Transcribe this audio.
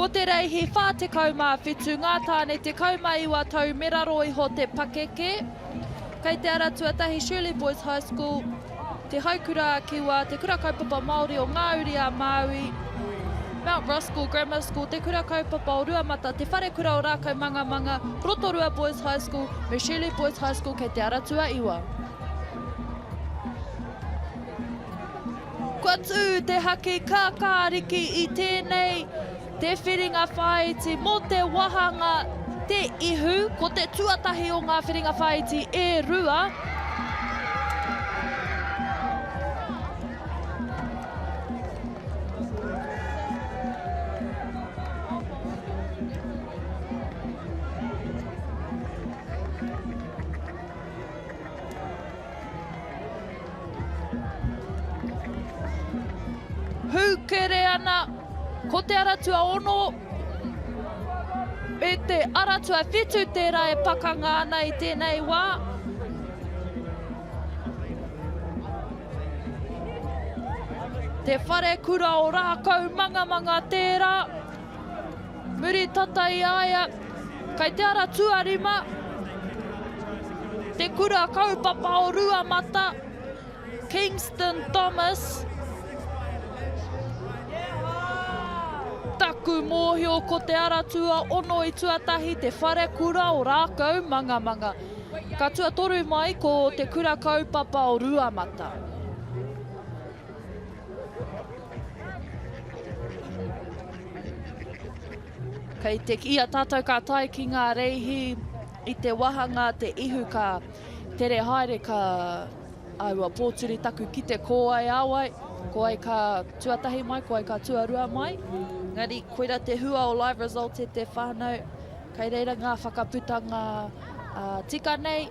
Ko te reihi 47, ngā tāne 19 tau me raro iho te pakeke. Kei te ara tuatahi Shirley Boys High School, Te Haukura a Kiwa, Te Kura Kaupapa Māori o Ngā Uri a Māui, Mount Roskill Grammar School, Te Kura Kaupapa o Ruamata, Te Wharekura o Rākaumangamanga, Rotorua Boys High School me Shirley Boys High School kei te ara tuaiwa. Kua tū te haki kākāriki i tēnei te whiringa whāiti mō te wāhanga Te Ihu, ko te tuatahi o ngā whiringa whāiti e rua. Hūkere ana ko te ara tuaono me te ara tuawhitu tērā e pakanga ana i tēnei wā. Te wharekura o Rākaumangamanga tērā. Muri tata i a ia, kei te ara tuarima, te kura kaupapa o Ruamata, Kingston Thomas. Taku mōhio ko te ara tuaono i tuatahi te wharekura o Rākaumangamanga. Ka tuatoru mai ko te kura kaupapa o Ruamata. Kei te kīia tātou ka tae ki ngā reihi i te wahanga te ihu ka tere haere ka āhua pōturi taku kite ko wai a wai, ko wai ka tuatahi mai, ko wai ka tuarua mai. Engari koira te hua o live results e te whānau, kei reira ngā whakaputanga tika nei.